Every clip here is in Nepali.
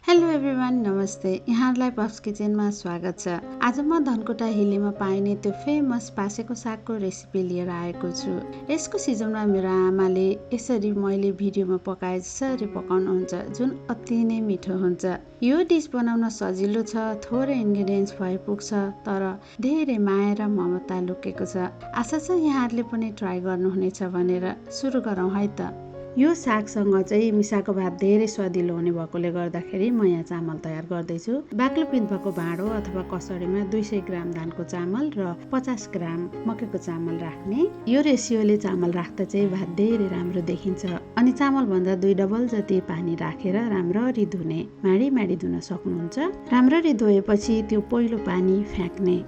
हेलो एभ्रिवान, नमस्ते। यहाँहरूलाई पप्स किचनमा स्वागत छ। आज म धनकुटा हिल्लीमा पाइने त्यो फेमस पासेको सागको रेसिपी लिएर आएको छु। यसको सिजनमा मेरो आमाले यसरी मैले भिडियोमा पकाए जसरी पकाउनुहुन्छ, जुन अति नै मिठो हुन्छ। यो डिस बनाउन सजिलो छ, थोरै इन्ग्रेडियन्ट्स भए पुग्छ, तर धेरै माया र ममता लुकेको छ। आशा छ यहाँहरूले पनि ट्राई गर्नुहुनेछ भनेर सुरु गरौँ है त। यो सागसँग चाहिँ मिसाको भात धेरै स्वादिलो हुने भएकोले गर्दाखेरि म यहाँ चामल तयार गर्दैछु। बाक्लो पिँध भएको भाँडो अथवा कसडीमा 200 ग्राम धानको चामल र 50 ग्राम मकैको चामल राख्ने। यो रेसियोले चामल राख्दा चाहिँ भात धेरै राम्रो देखिन्छ। अनि चामलभन्दा 2 डबल जति पानी राखेर राम्ररी धुने। माडी माडी धुन सक्नुहुन्छ। राम्ररी धोएपछि त्यो पहिलो पानी फ्याँक्ने।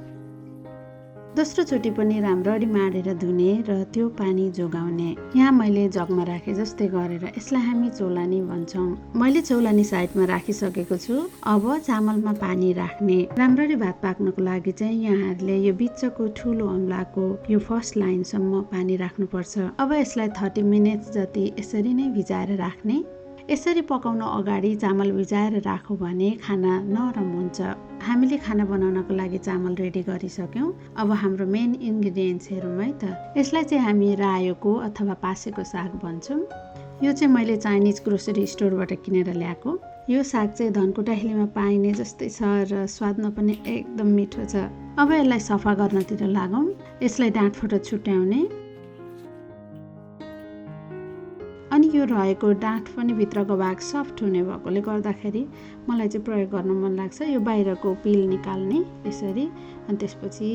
दोस्रो चोटि पनि राम्ररी माडेर धुने र त्यो पानी जोगाउने। यहाँ मैले जगमा राखे जस्तै गरेर यसलाई हामी चौलानी भन्छौँ। मैले चौलानी साइडमा राखिसकेको छु। अब चामलमा पानी राख्ने। राम्ररी भात पाक्नको लागि चाहिँ यहाँहरूले यो बिचको ठुलो अम्लाको यो फर्स्ट लाइनसम्म पानी राख्नुपर्छ। अब यसलाई 30 मिनट जति यसरी नै भिजाएर राख्ने। यसरी पकाउन अगाडि चामल भिजाएर राखौँ भने खाना नरम हुन्छ। हामीले खाना बनाउनको लागि चामल रेडी गरिसक्यौँ। अब हाम्रो मेन इन्ग्रेडियन्ट्स हेरौँ है त। यसलाई चाहिँ हामी रायोको अथवा पासेको साग भन्छौँ। यो चाहिँ मैले चाइनिज ग्रोसरी स्टोरबाट किनेर ल्याएको। यो साग चाहिँ धनकुटा हिल्लीमा पाइने जस्तै छ र स्वादमा पनि एकदम मिठो छ। अब यसलाई सफा गर्नतिर लागौँ। यसलाई डाँठफोटो छुट्याउने। अनि यो रहेको डाँठ पनि भित्रको भाग सफ्ट हुने भएकोले गर्दाखेरि मलाई चाहिँ प्रयोग गर्न मन लाग्छ। यो बाहिरको पिल निकाल्ने यसरी, अनि त्यसपछि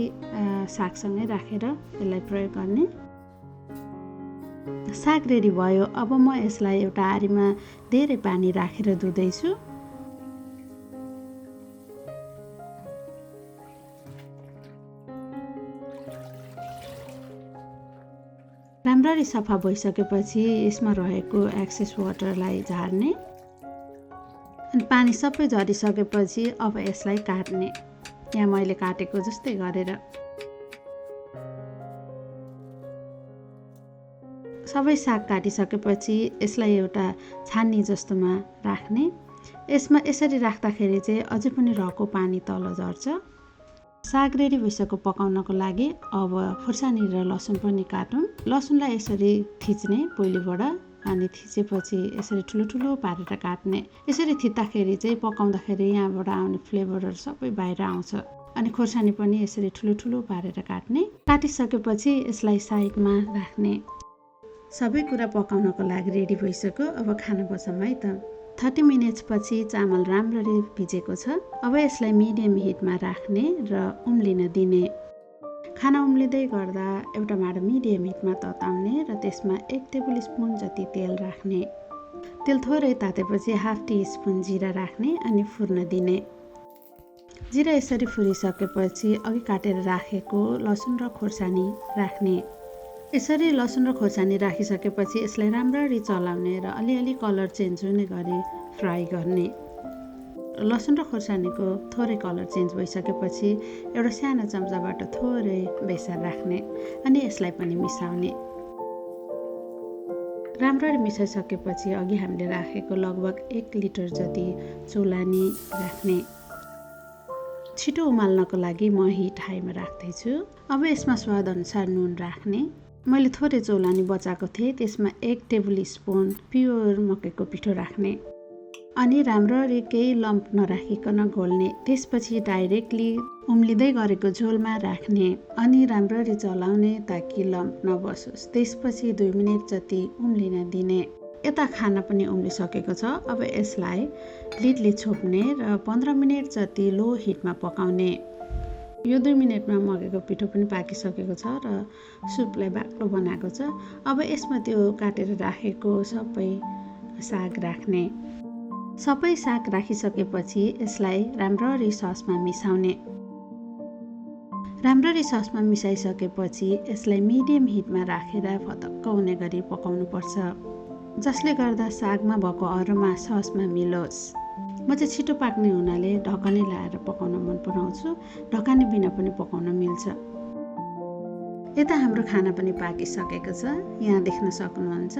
सागसँगै राखेर यसलाई प्रयोग गर्ने। साग रेडी भयो। अब म यसलाई एउटा आरीमा धेरै पानी राखेर धुँदैछु। राम्ररी सफा भइसकेपछि यसमा रहेको एक्सेस वाटरलाई झार्ने। अनि पानी सबै झरिसकेपछि अब यसलाई काट्ने। यहाँ मैले काटेको जस्तै गरेर सबै साग काटिसकेपछि यसलाई एउटा छान्नी जस्तोमा राख्ने। यसमा यसरी राख्दाखेरि चाहिँ अझै पनि रहेको पानी तल झर्छ। साग रेडी भइसक्यो पकाउनको लागि। अब खुर्सानी र लसुन पनि काटौँ। लसुनलाई यसरी थिच्ने पहिलेबाट, अनि थिचेपछि यसरी ठुलो ठुलो पारेर काट्ने। यसरी थिच्दाखेरि चाहिँ पकाउँदाखेरि यहाँबाट आउने फ्लेभरहरू सबै बाहिर आउँछ। अनि खुर्सानी पनि यसरी ठुलो ठुलो पारेर काट्ने। काटिसकेपछि यसलाई साइडमा राख्ने। सबै कुरा पकाउनको लागि रेडी भइसक्यो। अब खाना बसाउँ है त। 30 मिनट्स पछि चामल राम्ररी भिजेको छ। अब यसलाई मिडियम हिटमा राख्ने र उम्लिन दिने। खाना उम्लिँदै गर्दा एउटा भाँडो मिडियम हिटमा तताउने र त्यसमा 1 टेबल स्पुन जति तेल राख्ने। तेल थोरै तातेपछि 1/2 टिस्पुन जिरा राख्ने अनि फुर्न दिने। जिरा यसरी फुरिसकेपछि अघि काटेर राखेको लसुन र खोर्सानी राख्ने। यसरी लसुन र खोर्सानी राखिसकेपछि यसलाई राम्ररी चलाउने र अलिअलि कलर चेन्ज हुने गरी फ्राई गर्ने। लसुन र खोर्सानीको थोरै कलर चेन्ज भइसकेपछि एउटा सानो चम्चाबाट थोरै बेसार राख्ने अनि यसलाई पनि मिसाउने। राम्ररी मिसाइसकेपछि अघि हामीले राखेको लगभग 1 लिटर जति चौलानी राख्ने। छिटो उमाल्नको लागि म हिट हाईमा राख्दैछु। अब यसमा स्वादअनुसार नुन राख्ने। मैले थोरै चौलानी बचाएको थिएँ, त्यसमा 1 टेबल स्पुन प्योर मकैको पिठो राख्ने। अनि राम्ररी केही लम्प नराखिकन घोल्ने। त्यसपछि डाइरेक्टली उम्लिँदै गरेको झोलमा राख्ने अनि राम्ररी चलाउने ताकि लम्प नबसोस्। त्यसपछि 2 मिनट जति उम्लिन दिने। यता खाना पनि उम्लिसकेको छ। अब यसलाई लिडले छोप्ने र 15 मिनट जति लो हिटमा पकाउने। यो 2 मिनटमा मकैको पिठो पनि पाकिसकेको छ र सुपलाई बाक्लो बनाएको छ। अब यसमा त्यो काटेर राखेको सबै साग राख्ने। सबै साग राखिसकेपछि यसलाई राम्ररी ससमा मिसाउने। राम्ररी ससमा मिसाइसकेपछि यसलाई मिडियम हिटमा राखेर फतक्क हुने गरी पकाउनुपर्छ, जसले गर्दा सागमा भएको अरोमा ससमा मिलोस्। म चाहिँ छिटो पाक्ने हुनाले ढकनी लाएर पकाउन मन पराउँछु। ढकनी बिना पनि पकाउन मिल्छ। यता हाम्रो खाना पनि पाकिसकेको छ। यहाँ देख्न सक्नुहुन्छ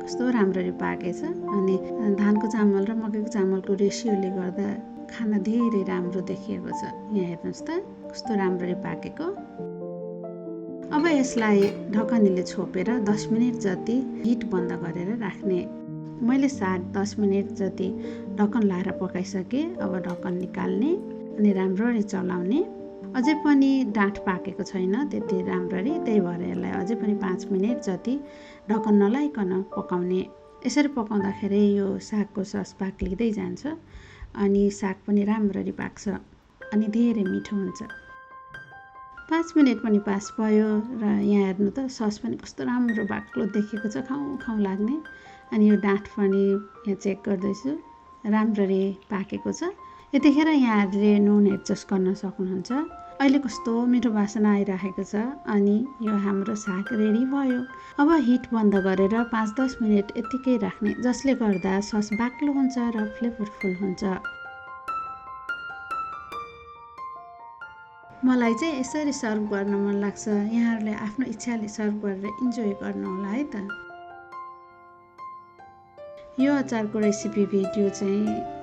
कस्तो राम्ररी पाकेछ। अनि धानको चामल र मकैको चामलको रेसियोले गर्दा खाना धेरै राम्रो देखिएको छ। यहाँ हेर्नुहोस् त कस्तो राम्ररी पाकेको। अब यसलाई ढकनीले छोपेर 10 मिनट जति हिट बन्द गरेर राख्ने। मैले साग 10 मिनट जति ढक्कन लाएर पकाइसकेँ। अब ढक्कन निकाल्ने अनि राम्ररी चलाउने। अझै पनि डाँठ पाकेको छैन त्यति राम्ररी, त्यही भएर यसलाई अझै पनि 5 मिनट जति ढक्कन नलाइकन पकाउने। यसरी पकाउँदाखेरि यो सागको सस पाक्लिँदै जान्छ अनि साग पनि राम्ररी पाक्छ अनि धेरै मिठो हुन्छ। 5 मिनट पनि पास भयो र यहाँ हेर्नु त सस पनि कस्तो राम्रो बाक्लो देखेको छ, खाउँ खाउँ लाग्ने। अनि यो डाँठ पनि यहाँ चेक गर्दैछु राम्ररी पाकेको छ। यतिखेर यहाँहरूले नुन एडजस्ट गर्न सक्नुहुन्छ। अहिले कस्तो मिठो बासना आइरहेको छ अनि यो हाम्रो साग रेडी भयो। अब हिट बन्द गरेर 5-10 मिनट यतिकै राख्ने, जसले गर्दा सस बाक्लो हुन्छ र फ्लेभरफुल हुन्छ। मलाई चाहिँ यसरी सर्भ गर्न मन लाग्छ। यहाँहरूले आफ्नो इच्छाले सर्भ गरेर इन्जोय गर्नुहोला है त। यो अचारको रेसिपी भिडियो चाहिँ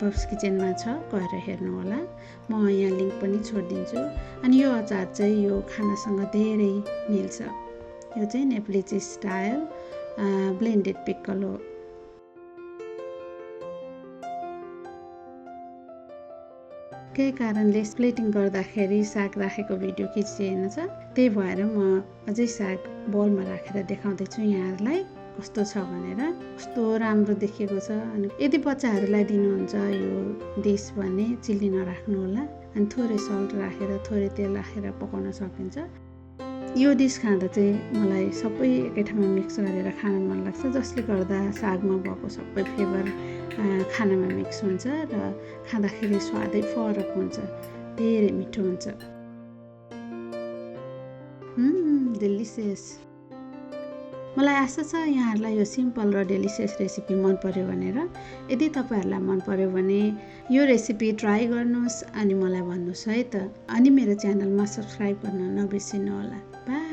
पप्स किचनमा छ, गएर हेर्नुहोला। म यहाँ लिङ्क पनि छोडिदिन्छु। अनि यो अचार चाहिँ यो खानासँग धेरै मिल्छ। यो चाहिँ नेप्लिज स्टाइल ब्लेन्डेड पिकल हो। केही कारणले प्लेटिङ गर्दाखेरि साग राखेको भिडियो खिचिएन छ, त्यही भएर म अझै साग बोलमा राखेर देखाउँदैछु यहाँहरूलाई कस्तो छ भनेर। कस्तो राम्रो देखिएको छ। अनि यदि बच्चाहरूलाई दिनुहुन्छ यो डिस भने चिल्ली नराख्नु होला। अनि थोरै सल्ट राखेर थोरै तेल राखेर पकाउन सकिन्छ। यो डिस खाँदा चाहिँ मलाई सबै एकै ठाउँमा मिक्स गरेर खान मन लाग्छ, जसले गर्दा सागमा भएको सबै फ्लेभर खानामा मिक्स हुन्छ र खाँदाखेरि स्वादै फरक हुन्छ, धेरै मिठो हुन्छ। डेलिसियस। मलाई आशा छ यहाँहरूलाई यो सिम्पल र डेलिसियस रेसिपी मन पर्यो भनेर। यदि तपाईँहरूलाई मन पर्यो भने यो रेसिपी ट्राई गर्नुहोस् अनि मलाई भन्नुहोस् है त। अनि मेरो च्यानलमा सब्सक्राइब गर्न नबिर्सिनु होला। बाई।